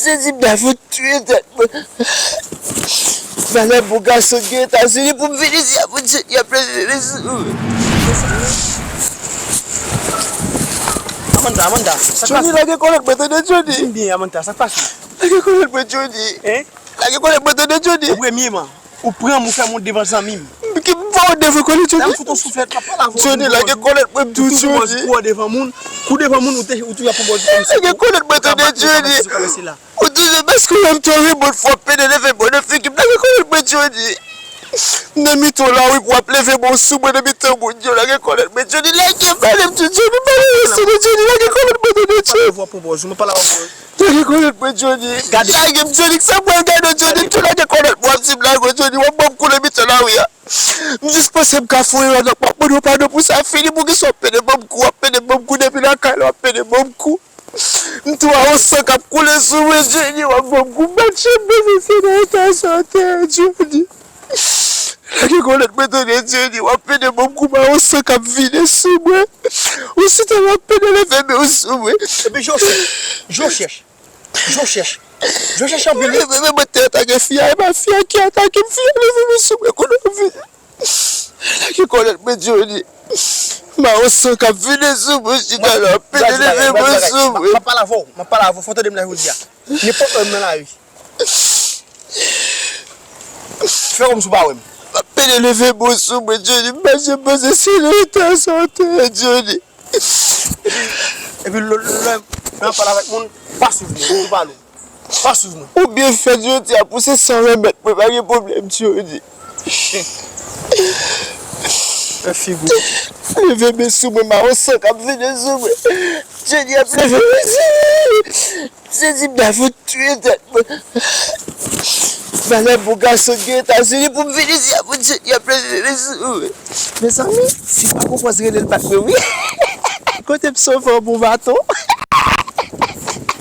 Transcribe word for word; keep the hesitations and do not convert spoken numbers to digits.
Jezi, m ta fout touye tèt mwen. Valè bon gason gen Etazini pou m vin isi a pou Johnny ap leve men sou mwen. Amanda, Amanda, sa k pase? Johnny, lage kòlèt mwen tande, Johnny. Di m byen, Amanda, sa k pase? Lage kòlèt mwen, Johnny. Hein? Lage kòlèt mwen tande, Johnny. Premyeman, ou pran m, ou fè m wont devan zanmi m. Ki m fè w wont devan kòlèt, Johnny? Johnny, lage kòlèt mwen, m di w, Johnny. Kou devan moun, kou devan moun, ou te, ou toujou ap pran bòz kòmsi. Lage kòlèt mwen tande, Johnny. Ou toujou paske w wè m twò rebond fò w ap pede leve bò nan figi m. Lage kòlèt mwen, Johnny. Nan mitan lari pou w ap leve men w sou mwen nan mitan moun yo. Lage kòlèt mwen, Johnny. Lage m, pale m tou, Johnny. Pale m tou, Johnny. Lage kòlèt mwen tande, Johnny. Lage kòlèt mwen, Johnny. Lage m, Johnny. Sa m pral gade w, Johnny. M tou lage kòlèt mwen, w ap di m lage w, Johnny. W ap ban m kou nan mitan lari a. W ap ban m kou nan mitan lari a. M jis panse m ka fè yon erè, donk m ap mande w padon pou sa fini, poukisa w ap pede ban m kou, w ap pede ban m kou depi lakay la, w ap pede ban m kou. M tou a yon san k ap koule sou mwen, Johnny, w ap ban m kou, m pa t janm bezwen fè nan eta sa atè a, Johnny. Lage kòlèt mwen tande, Johnny, w ap pede ban m kou, m a yon san k ap vide sou mwen. Ou chita w ap pede leve men w sou mwen. Epi je w chèch, je w chèch. Je w chèch. Je w chèch anpil, wi. Men, men, men, mwen te atake fi a, e pa fi a ki atake m, fi a leve men sou mwen kounye a, fi. Lage kòlèt mwen, Johnny. M a yon san k ap vide sou mwen, chita la, ap pede leve men sou mwen. M ap pale avè w, m ap pale avè w, fò w tande m la jodi a. Nenpòt lè m nan lari. Fè kòmsi w pa wè m. M ap pede leve men sou mwen, Johnny. M pa janm panse se nan eta sa w te ye, Johnny. Epi, epi lè, lè, lè m ap pale avèk moun, pa swiv mwen, ou pale w. Pa swiv mwen. Ou byen fèt jodi a pou se san remèt mwen, pa gen pwoblèm, Johnny. Chen. Fè figi w. Leve men sou mwen, m a yon san k ap vide sou mwen. Johnny ap leve men sou mwen. Jezi, m ta fout touye tèt mwen. Valè bon gason gen Etazini pou m vin isi a pou Johnny ap leve men sou mwen. Mezanmi, si pa konprann rele l bat mwen wi. Kote m sove w bon baton?